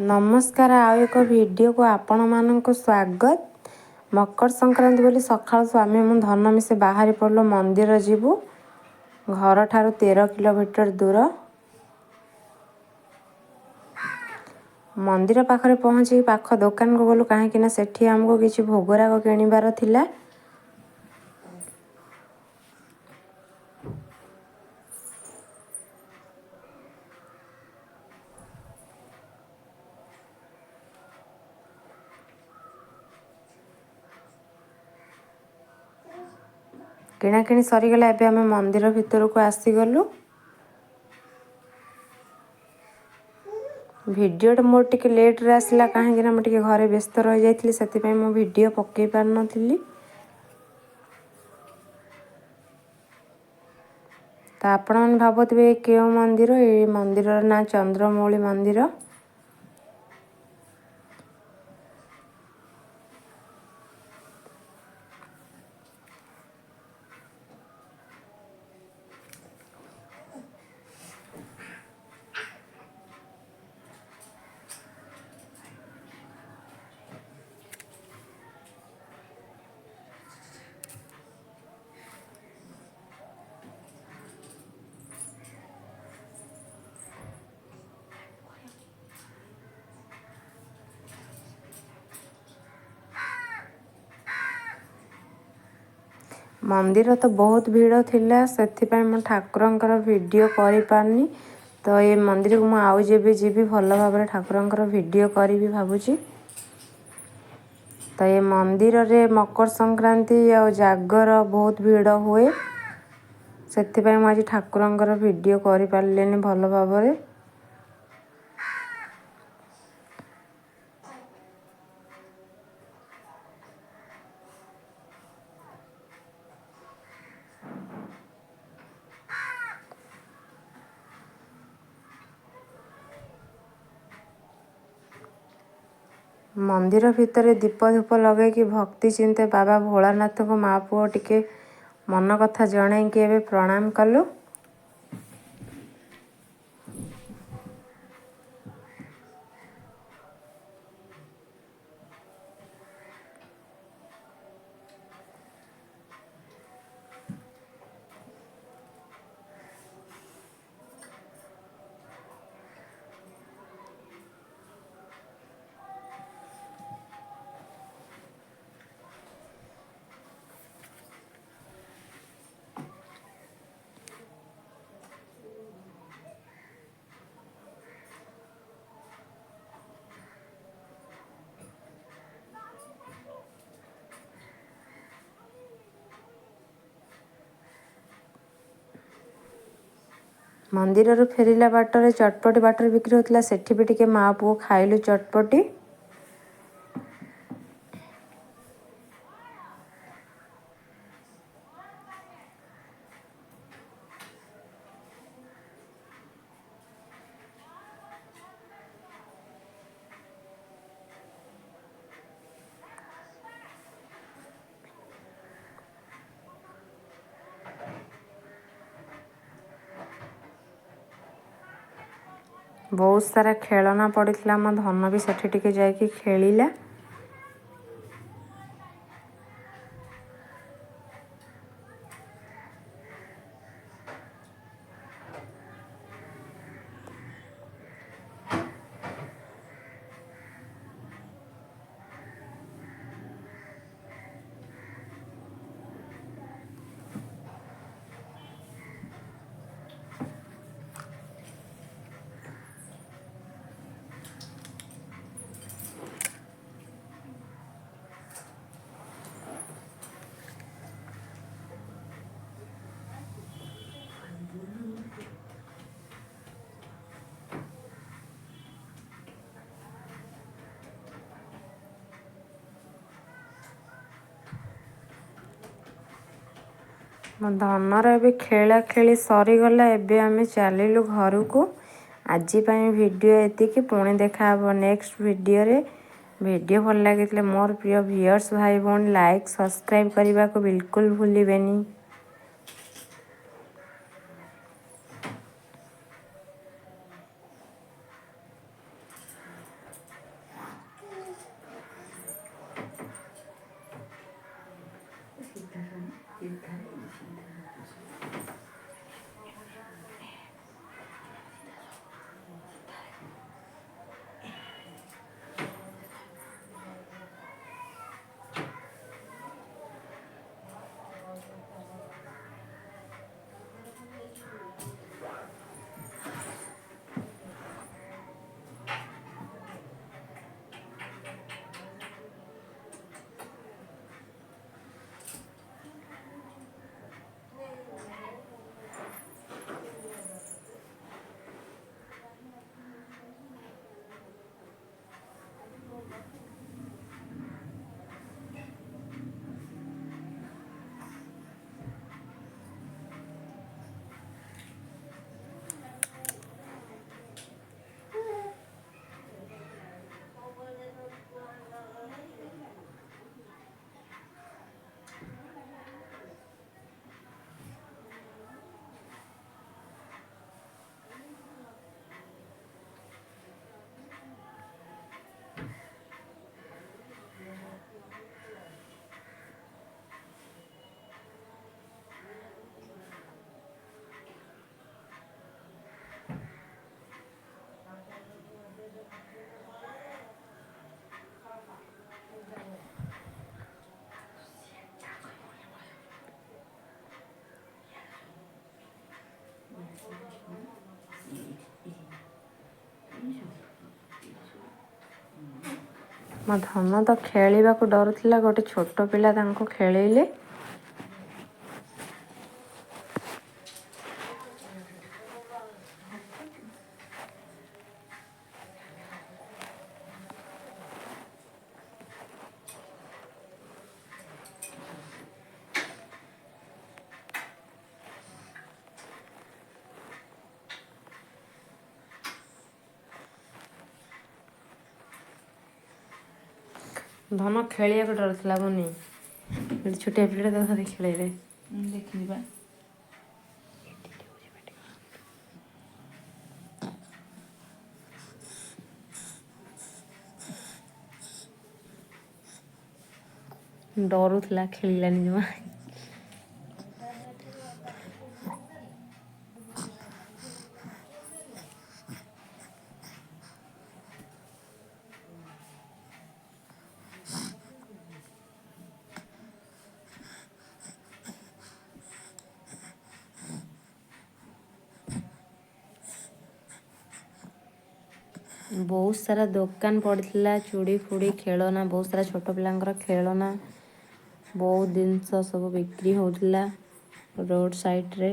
ନମସ୍କାର, ଆଉ ଏକ ଭିଡ଼ିଓକୁ ଆପଣମାନଙ୍କୁ ସ୍ୱାଗତ। ମକର ସଂକ୍ରାନ୍ତି ବୋଲି ସକାଳୁ ସ୍ୱାମୀ ମୁଁ ଧନ ମିଶି ବାହାରି ପଡ଼ିଲୁ ମନ୍ଦିର ଯିବୁ। ଘରଠାରୁ 13 କିଲୋମିଟର ଦୂର। ମନ୍ଦିର ପାଖରେ ପହଞ୍ଚିକି ପାଖ ଦୋକାନକୁ ଗଲୁ, କାହିଁକିନା ସେଠି ଆମକୁ କିଛି ଭୋଗରାଗ କିଣିବାର ଥିଲା। କିଣାକିଣି ସରିଗଲା, ଏବେ ଆମେ ମନ୍ଦିର ଭିତରକୁ ଆସିଗଲୁ। ଭିଡ଼ିଓଟା ମୋର ଟିକେ ଲେଟ୍ରେ ଆସିଲା, କାହିଁକିନା ମୁଁ ଟିକେ ଘରେ ବ୍ୟସ୍ତ ରହିଯାଇଥିଲି, ସେଥିପାଇଁ ମୁଁ ଭିଡ଼ିଓ ପକାଇ ପାରିନଥିଲି। ତ ଆପଣମାନେ ଭାବୁଥିବେ କେଉଁ ମନ୍ଦିର? ଏ ମନ୍ଦିରର ନାଁ ଚନ୍ଦ୍ରମୌଳି ମନ୍ଦିର। ମନ୍ଦିର ତ ବହୁତ ଭିଡ଼ ଥିଲା, ସେଥିପାଇଁ ମୁଁ ଠାକୁରଙ୍କର ଭିଡ଼ିଓ କରିପାରିନି। ତ ଏ ମନ୍ଦିରକୁ ମୁଁ ଆଉ ଯେବେ ଯିବି ଭଲ ଭାବରେ ଠାକୁରଙ୍କର ଭିଡ଼ିଓ କରିବି ଭାବୁଛି। ତ ଏ ମନ୍ଦିରରେ ମକର ସଂକ୍ରାନ୍ତି ଆଉ ଜାଗର ବହୁତ ଭିଡ଼ ହୁଏ, ସେଥିପାଇଁ ମୁଁ ଆଜି ଠାକୁରଙ୍କର ଭିଡ଼ିଓ କରିପାରିଲିନି ଭଲ ଭାବରେ। ମନ୍ଦିର ଭିତରେ ଦୀପ ଧୂପ ଲଗେଇକି ଭକ୍ତି ଚିନ୍ତେ ବାବା ଭୋଳାନାଥଙ୍କୁ ମା ପୁଅ ଟିକେ ମନ କଥା ଜଣେଇକି ଏବେ ପ୍ରଣାମ କଲୁ। ମନ୍ଦିରରୁ ଫେରିଲା ବାଟରେ ଚଟପଟି ବାଟରେ ବିକ୍ରି ହେଉଥିଲା, ସେଠି ବି ଟିକେ ମା ପୁଅ ଖାଇଲୁ ଚଟପଟି। ବହୁତ ସାରା ଖେଳନା ପଡ଼ିଥିଲା, ଆମ ଧନ ବି ସେଠି ଟିକେ ଯାଇକି ଖେଳିଲା। ମୋ ଧନର ଏବେ ଖେଳା ଖେଳି ସରିଗଲା, ଏବେ ଆମେ ଚାଲିଲୁ ଘରକୁ। ଆଜି ପାଇଁ ଭିଡ଼ିଓ ଏତିକି, ପୁଣି ଦେଖାହେବ ନେକ୍ସଟ ଭିଡ଼ିଓରେ। ଭିଡ଼ିଓ ଭଲ ଲାଗିଥିଲେ ମୋର ପ୍ରିୟ ଭିୟର୍ସ ଭାଇ ଭଉଣୀ ଲାଇକ୍ ସବସ୍କ୍ରାଇବ୍ କରିବାକୁ ବିଲକୁଲ ଭୁଲିବେନି। ମୋ ଧନ ତ ଖେଳିବାକୁ ଡରୁଥିଲା, ଗୋଟେ ଛୋଟ ପିଲା ତାଙ୍କୁ ଖେଳେଇଲେ। ଧନ ଖେଳିବାକୁ ଡରୁଥିଲା ବନି, ଗୋଟେ ଛୋଟିଆ ପିଲାଟା ତାକୁ ଧରି ଖେଳେଇଲେ। ଦେଖିଲି ବା। ଡରୁଥିଲା, ଖେଳିଲାନି ଜମା। ବହୁତ ସାରା ଦୋକାନ ପଡ଼ିଥିଲା, ଚୁଡ଼ି ଫୁଡ଼ି, ଖେଳନା, ବହୁତ ସାରା ଛୋଟ ପିଲାଙ୍କର ଖେଳନା, ବହୁତ ଜିନିଷ ସବୁ ବିକ୍ରି ହେଉଥିଲା ରୋଡ଼ ସାଇଡ଼ରେ।